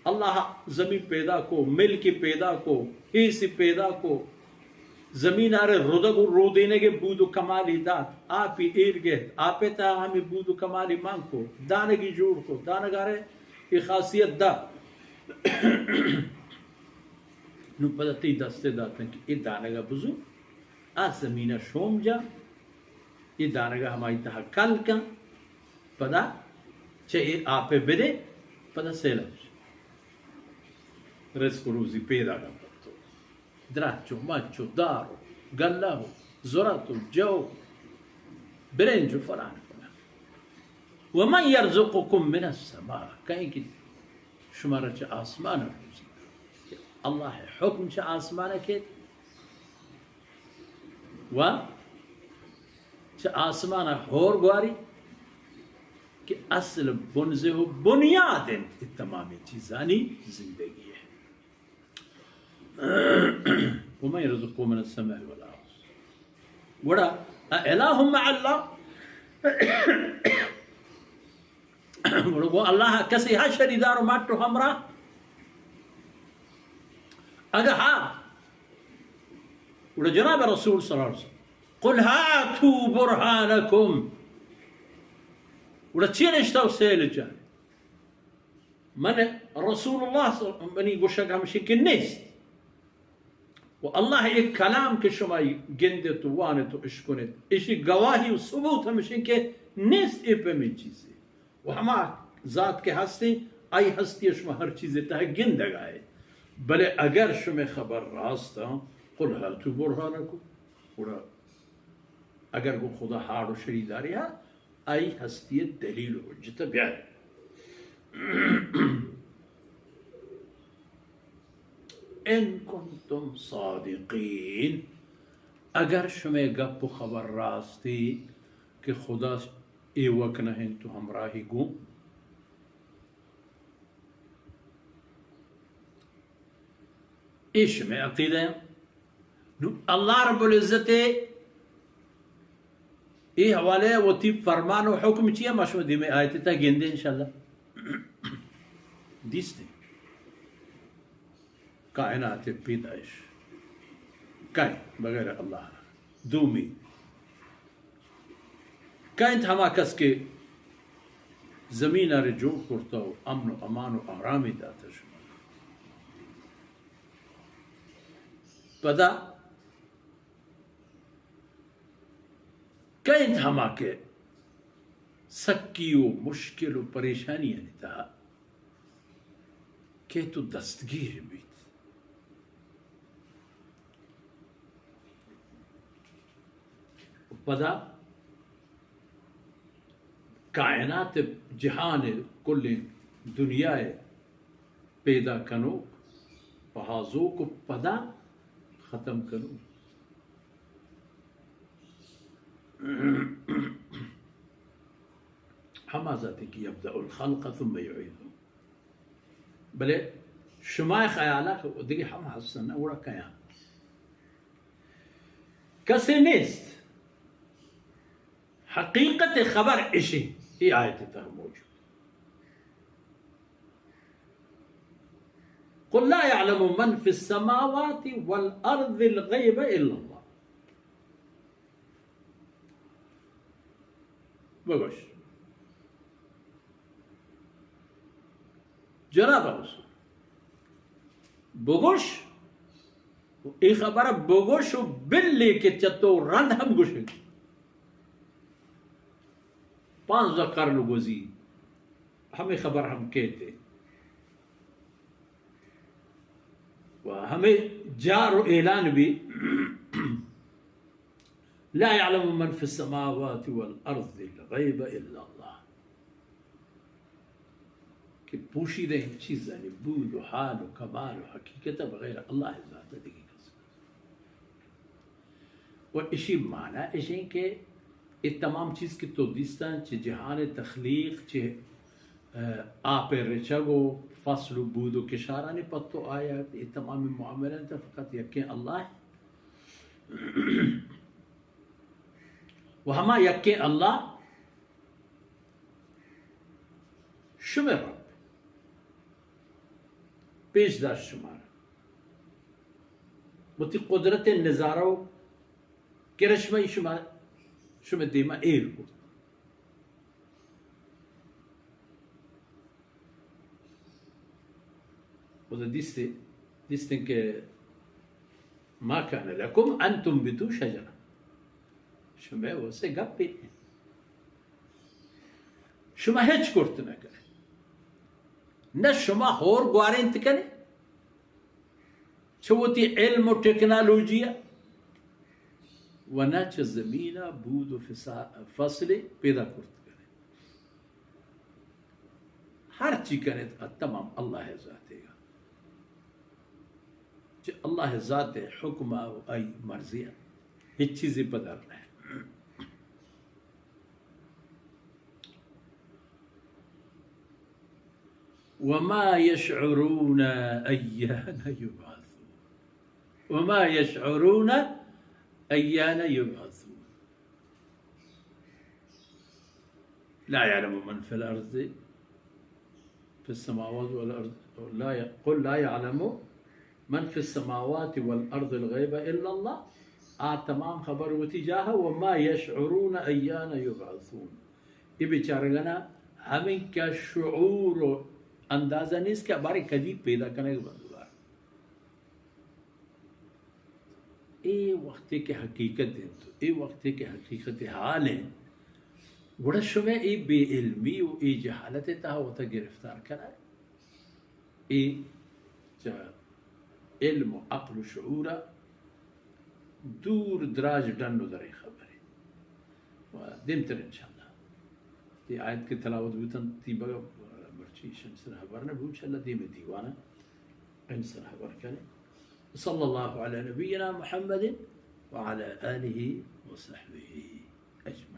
اللہ زمین پیدا کو، ملکی پیدا کو، ہیسی پیدا کو، زمین آرے ردگ و رودینگ بود و کمالی دات، آپی ایر گہت، آپے تہا ہمے بود و کمالی مان کو، دانگی جوڑ کو، دانگ آرے اے خاصیت دات۔ نو پدا تئی دستے داتن کہ اے دانگا بزو، آ زمینا شوم جا، اے دانگا ہمائی تہا کل کن، پدا چہ اے آپے بدے، پدا سیلاب چہ رزق و روزی پیدا کن پتو۔ درچ و مچ و دار و گلہ و زرت و جو برنج و فلان فلان۔ و من یرزقکم من السماء، کئیں کہ شمارا چہ آسمان روزی۔ اللہ حکم چہ آسمان کیت و چہ آسمان ہور گواری کہ اصل بنزہ و بنیاد انت تمامی چیزانی زندگی ہے۔ ومن یرزقکم من السماء والارض۔ گڑا اَإِلٰهٌ مَّعَ اللَّهِ؟ گڑا گو اللہ کسی ہا شریدار و مٹ و ہمراہ؟ اگہ ہا، گڑا جناب رسول صلی اللہ علیہ وسلم، قل هاتوا برهانكم۔ گڑا چی نشتہ و سیل جان؟ من رسول اللہ صلی اللہ علیہ وسلم، منی گوشگ ہمشی کہ نیست۔ و اللہ ایک کلام کہ شما گندت و وانت و اشکنت، اشی گواہی و ثبوت ہمشی کہ نیست اے پیمیں چیزے۔ و ہما ذات کہ ہستی، آئی ہستی شما ہر چیزے تہ گندگ آئے۔ بلے اگر شما خبر راست، قل هاتوا برهانكم، گڑا اگر گو خدا ہاڑ و شریداری ہا، آئی ہستی دلیل و حجت بیار۔ ان کنتم صادقین، اگر شمے گپ و خبر راستی کہ خدا ایوک نہ انت و ہمراہی گوں، اے شمئے عقیدہ انت۔ نو اللہ رب العزت اے حوالہ وتی فرمان و حکم چیا، ما شما دیمے آیت تا گندے انشاءاللہ۔ دیستے کائنات پیدائش کئے بغیر اللہ؟ دومی، کئے انت ہما کس کہ زمین ء جوڑ کرتا و امن و امان و آرامی داتا شما؟ پدا کئے انت ہما کہ سکی و مشکل و پریشانی یعنی تہا کہ تو دستگیر بیت؟ پدا کائنات، جہان، کلیں دنیا پیدا کنوک، پہازوک و پدا ختم کنوک۔ ہما ذاتے کہ یبدأ الخلق ثم یعیدہ۔ بلے شما خیال ء دگہ ہم ہستن، اوڑا کیاں کسے نیست۔ حقیقت خبر اشی، ای آیت تہ موجود۔ قل لا يعلم من في السماوات والأرض الغيب إلا الله۔ بگوش۔ جناب رسول، بگوش، اے خبر بگوش و بلے کہ چہ تو رند ہم گوشگ۔ پانزدہ قرن گوزی، ہمے خبر ہم کیتے و ہمے جار و اعلان بھی۔ لا يعلم من في السماوات والأرض الغيب إلا الله۔ کہ پوشیدہ چیزانی بود و حال و کمال و حقیقت بغیر اللہ ذات دگہ کس۔ و اشی معنی اشیں کہ اے تمام چیز کہ تو دیستاں، چہ جہان تخلیق، چہ، اه، آپ رچگ و فصل و بود و کشارانی پتو آیا، اے تمام معاملہ فقط یکیں اللہ۔ و ہما یکیں اللہ شمئے رب۔ پیش داشت شمارا، وتی قدرت نظارہ و کرشمہ شما، شما دیما ایر کو۔ خدا دیستے، دیستن کہ ما کان لکم ان تنبتوا شجرہ، شما واسے گپے، شما ہچ کرت نہ کنے، نہ شما ہور گوارینت کنے چہ وتی علم و ٹیکنالوجی ء و نہ چہ زمین ء بود و فسا-، فصلے پیدا کرت کنے۔ ہر چی کنت ء تمام اللہ ء ذاتے ء۔ چہ اللہ ء ذات ء حکم ء آئی مرضی ء ہچ چیزے پدر نہ۔ وما يشعرون أيان يبعثون۔ وما يشعرون أيان يبعثون۔ لا يعلم من في الأرض، في السماوات والأرض، لا ي-، قل لا يعلم من في السماوات والأرض الغيب إلا الله۔ آ تمام خبر وتی جاہ، وما يشعرون أيان يبعثون۔ اے بیچارگانا ہمینکہ شعور و اندازہ نیست کہ بارے کدی پیدا کنگ بندوار۔ اے وقتے کہ حقیقت انت، اے وقتے کہ حقیقت حال انت، گڑا شمئے اے بے علمی و اے جہالت تہا وتا گرفتار کنائے۔ اے چہ علم و عقل و شعور ء دور دراج ڈن و دریں خبرے۔ و دیمتر انشاءاللہ۔ اے آیت کہ تلاوت بوتن، تی بگا مرچی شمسر خبر نہ بو، انشاءاللہ دیم دیوان انسر خبر کنے۔ صلی اللہ علی نبینا محمد وعلی آلہ وصحبہ اجمعین۔